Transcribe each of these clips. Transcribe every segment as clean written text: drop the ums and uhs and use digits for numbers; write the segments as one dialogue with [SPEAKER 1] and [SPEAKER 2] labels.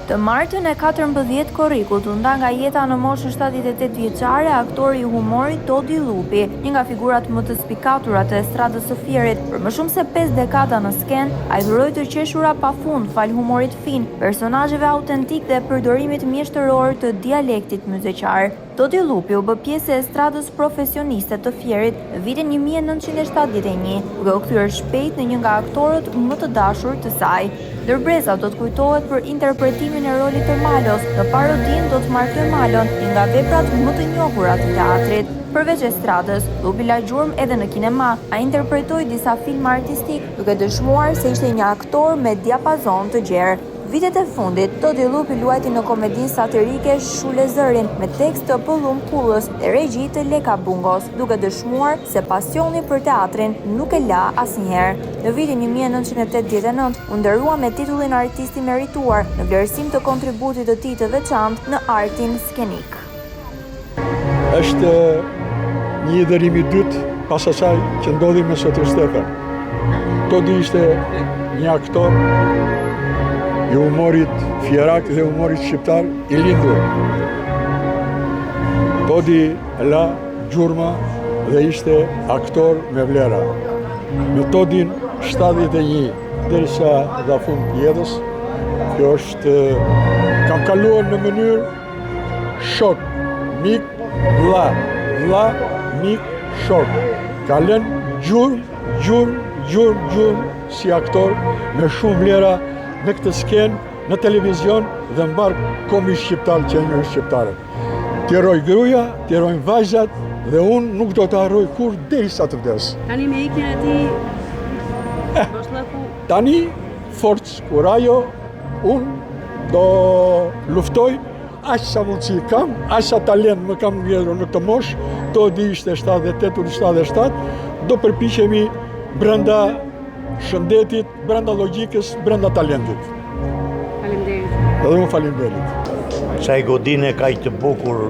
[SPEAKER 1] Të martën e 14 korrikut u nda nga jeta në moshën 78 vjeçare aktori i humorit Todi Llupi, një nga figurat më të spikatura të estradës së Fierit. Për më shumë se 5 dekada në skenë, ai dhuroi të qeshura pa fund falë humorit fin, personazheve autentikë dhe përdorimit mjeshtëror të dialektit myzeqar. Todi Llupi u bë pjesë e estradës profesioniste të Fierit në vitin 1971, duke u kthyer shpejt në një nga aktorët më të dashur të saj. Ndër breza do të kujtohet për interpretimin e rolit të Malos në parodinë Do të martoj Malon, një nga veprat më të njohura të teatrit. Përveç estradës, Llupi la gjurmë edhe në kinema. Ai interpretoi disa filma artistikë, duke dëshmuar se ishte një aktor me diapazon të gjerë. Vitet e fundit, Todi Llupi luajti në komedinë satirike Shule Zërin me tekst të Pëllumb Kullës dhe regji të Leka Bungos, duke dëshmuar se pasioni për teatrin nuk e la asnjëherë. Në vitin 1989, u nderua me titullin Artist i Merituar në vlerësim të kontributit të tij të veçantë në artin skenik.
[SPEAKER 2] Është një hidhërim i dytë pas asaj që ndodhi me Sotir Stefën. Todi ishte një aktor i humorit fierak dhe humorit shqiptar i lindur. Todi la gjurma dhe ishte aktor me vlera. Me Todin 71 derisa dha fund jetës, kjo është kam kaluar në mënyrë Shok, mik, vlla, vlla, mik, shok. Ka lënë gjurmë, gjurmë, gjurmë, gjurmë si aktor me shumë vlera në këtë skenë, në televizion dhe mbarë kombi shqiptar që e njohin shqiptarët. T'i rrojë gruja, t'i rrojnë vajzat dhe unë nuk do ta harroj kurrë derisa të
[SPEAKER 3] vdes. Tani me ikjen e tij, eh,
[SPEAKER 2] boshllëku... Tani, forcë, kurajo, Unë do luftoj aq sa mundësi kam, aq sa talent më ka ngelur në këtë moshë, Todi ishte 78, unë 77, do përpiqemi brenda shëndetit, brenda logjikës, brenda talentit.
[SPEAKER 3] Faleminderit.
[SPEAKER 2] Edhe unë faleminderit.
[SPEAKER 4] Kësaj godine kaq të bukur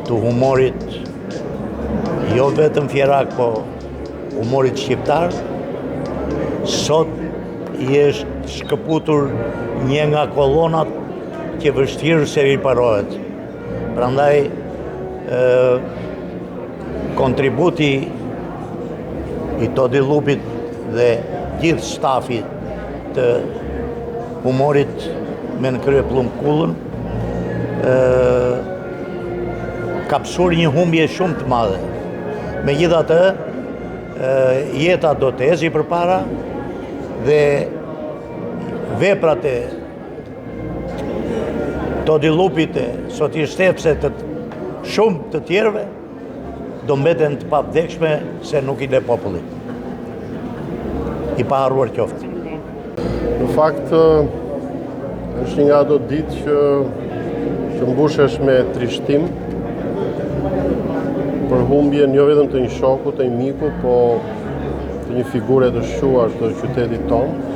[SPEAKER 4] të humorit, jo vetëm fierak, po humorit shqiptar, sot i është shkëputur një nga kolonat që vështirë se riparohet. Prandaj, kontributi i Todi Llupit dhe gjithë stafit të humorit me në krye Pëllumb Kullën, ka pësuar një humbje shumë të madhe. Megjithatë, jeta do të eci përpara dhe veprat e Todi Llupit e Sotir Stefës e të shumë të tjerëve do mbeten të pavdekshme se nuk i le populli. I paharruar qoftë.
[SPEAKER 5] Në fakt, është një nga ato ditë që, që mbushesh me trishtim për humbjen jo vetëm të një shoku, të një miku, po të një figure të shquar të qytetit tonë.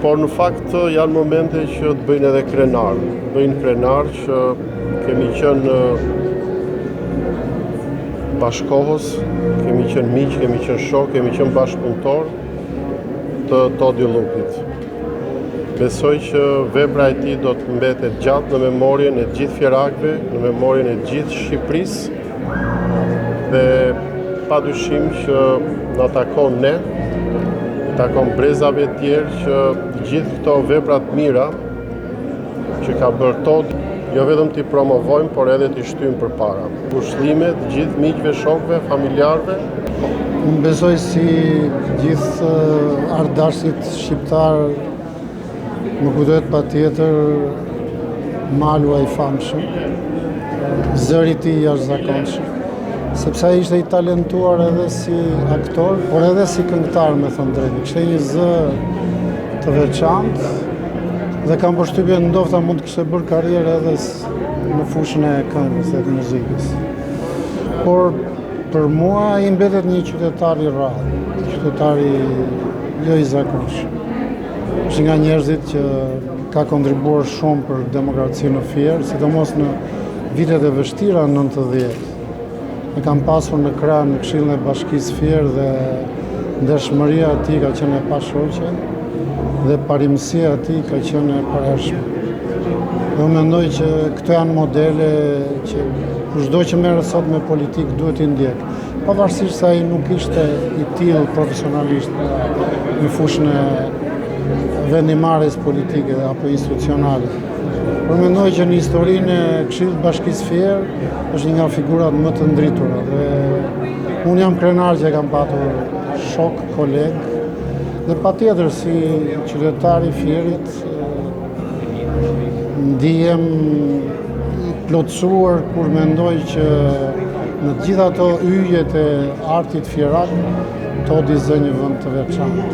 [SPEAKER 5] Por në fakt janë momente që të bëjnë edhe krenar, të bëjnë krenar që kemi qenë bashkëkohës, kemi qenë miq, kemi qenë shokë, kemi qenë bashkëpunëtorë të Todi Llupit. Besoj që vepra e tij do të mbetet gjatë në memorien e gjithë fierakëve, në memorien e gjithë Shqipërisë dhe pa dyshim që na takon ne, i takon brezave të tjerë që të gjithë këto vepra të mira që ka bërë Todi, jo vetëm t'i promovojmë, por edhe t'i shtyjmë përpara. Ngushëllime të gjithë miqve, shokëve, familjarëve.
[SPEAKER 6] Unë besoj si gjithë artdashësit shqiptarë më kujtohet patjetër Malua i famshëm, zëri i tij i jashtëzakonshëm, sepse ai ishte i talentuar edhe si aktor, por edhe si këngëtar, me thënë të drejtën. Kishte një zë të veçantë dhe kam përshtypjen ndofta mund të kishte bërë karrierë edhe në fushën e këngës dhe të muzikës. Por për mua ai mbetet një qytetar i rrallë, qytetar i jo i zakonshëm. Është nga njerëzit që ka kontribuar shumë për demokracinë në Fier, sidomos në vitet e vështira 90. E kam pasur në krah në Këshillin e Bashkisë Fier dhe ndershmëria e tij ka qenë e pashoqe. dhe parimësia e tij ka qenë e përhershme. Dhe unë mendoj që këto janë modele që kushdo që merret sot me politikë duhet t'i ndjekë. Pavarësisht se ai nuk ishte i tillë profesionalisht në fushën e vendimmarrjes politike apo institucionale. Por mendoj që në historinë e Këshillit të Bashkisë Fier është një nga figurat më të ndritura dhe unë jam krenar që e kam patur shok, koleg dhe patjetër si qytetar i Fierit ndihem i plotësuar kur mendoj që në të gjitha ato yjet e artit fierak, Todi zë një vend të veçantë.